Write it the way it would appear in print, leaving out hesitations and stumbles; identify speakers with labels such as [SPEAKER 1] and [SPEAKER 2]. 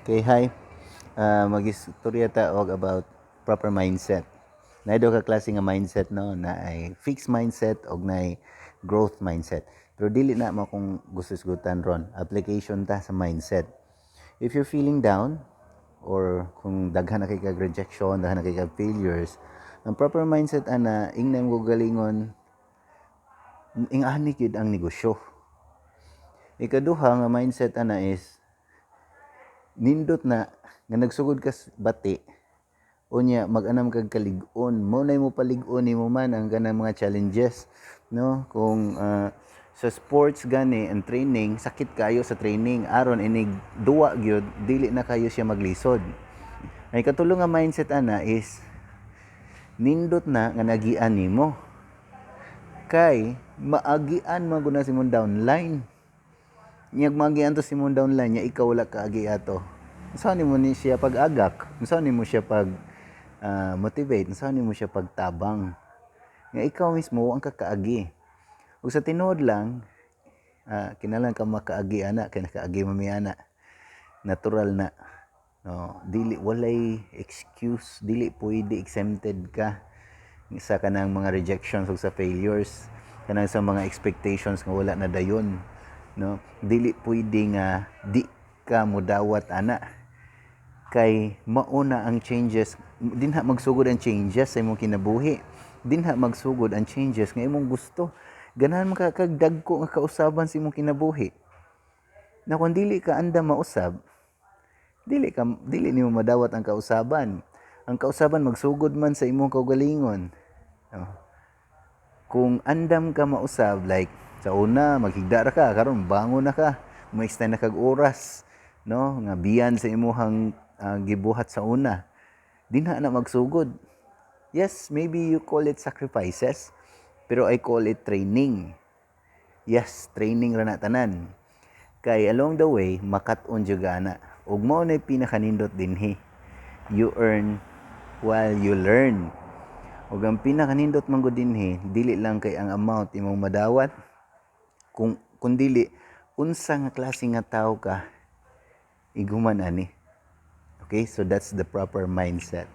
[SPEAKER 1] Okay, hi. Mag-istorya ta og about proper mindset. Naay duha ka klase nga mindset, no, naay fixed mindset og naay growth mindset. Pero dili na mao akong gusto isgutan ron. Application ta sa mindset. If you're feeling down or kung daghan na kay kag rejection, daghan na kay kag failures, ang proper mindset ana, ingnan mo galingon, ingani gyud ang negosyo. Ikaduha nga mindset ana is nindot na nga nagsugod ka bati, unya mag-anam kag kalig-on. Mao nay mo palig-on nimo man ang kanang mga challenges, no? Kung sa sports gani ang training, sakit kayo sa training aron inig duwa gyud, dili na kayo siya maglisod. Ay katulo nga mindset ana is nindot na nga nagian nimo kay maagian man gud na si imong downline. Nyag maagian to si imong downline nya ikaw wala ka agi ato. Unsa nimo ni siya pag-agak? Unsa nimo siya pag motivate? Unsa nimo siya pagtabang? Nga ikaw mismo ang kakaagi. Ug sa tinuod lang, kinahanglan ka makaagi ana kay nakaagi man mi ana. Natural na. No, dili, walay excuse, dili pwede exempted ka sa kanang mga rejections ug sa failures, kanang sa mga expectations nga wala na dayon, no? Dili pwede nga di ka mudawat ana kay mauna ang changes. Dinha magsugod ang changes sa imong kinabuhi, dinha magsugod ang changes nga imong gusto. Ganahan man ka kag dagko nga kausaban sa imong kinabuhi na kung dili ka andam mausab, dili nimo madawat ang kausaban. Ang kausaban magsugod man sa imong kaugalingon, no? Kung andam ka mausab, like sa una maghigda ra ka, karon bangon na ka, mo-extend na kag oras, no, nga biyan sa imuhang gibuhat sa una. Dinha na magsugod. Yes, maybe you call it sacrifices, pero I call it training. Yes, training ra na tanan. Kay along the way, makat-on jud ana. Ug mao na pinakanindot dinhi. You earn while you learn. Ug ang pinakanindot man gud dinhi, dili lang kay ang amount imong madawat, kung kundili unsa nga klase nga tawo ka iguman ani. Okay, so that's the proper mindset.